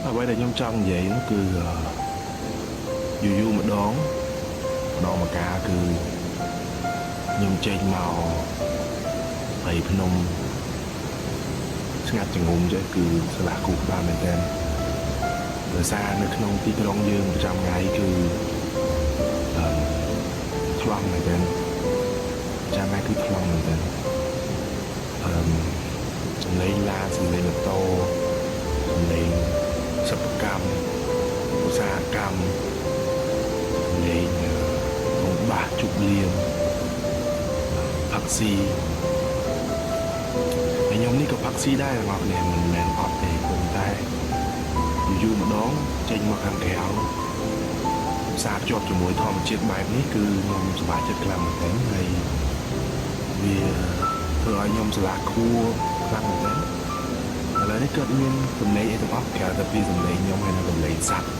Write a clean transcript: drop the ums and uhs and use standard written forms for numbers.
អ្វីដែលខ្ញុំចង់និយាយនោះគឺយូរយូរម្ដងម្ដងមកកាគឺខ្ញុំចេញមកព្រៃភ្នំស្ងាត់ចងំចេះគឺស្លាស់គូក្បាលមែនតើដោយសារនៅក្នុងទីក្រុងយើងប្រចាំថ្ងៃគឺអឺថ្លង់មែនតើប្រចាំថ្ងៃគឺថ្លង់មែនតើអឺសំឡេងឡានសំឡេងម៉ូតូសំឡេងសិប្បកម្មឧស្សាហកម្មសំឡេងរំបាសជប់លៀងផឹកស៊ីហើយខ្ញុំនេះក៏ផឹកស៊ីដែរទាំងអស់គ្នាមិនមែនអត់ទេប៉ុន្តែយូរៗម្ដងចេញមកខាងក្រៅផ្សារភ្ជាប់ជាមួយធម្មជាតិបែបនេះគឺខ្ញុំសប្បាយចិត្តខ្លាំងមែនទែនហើយវាធ្វើឲ្យខ្ញុំស្រឡះខួរខ្លាំងមែនទែនឥឡូវនេះកើតមានសំឡេងអីទាំងអស់ក្រៅតែពីសំឡេងខ្ញុំហើយនិងសំឡេងសត្វ។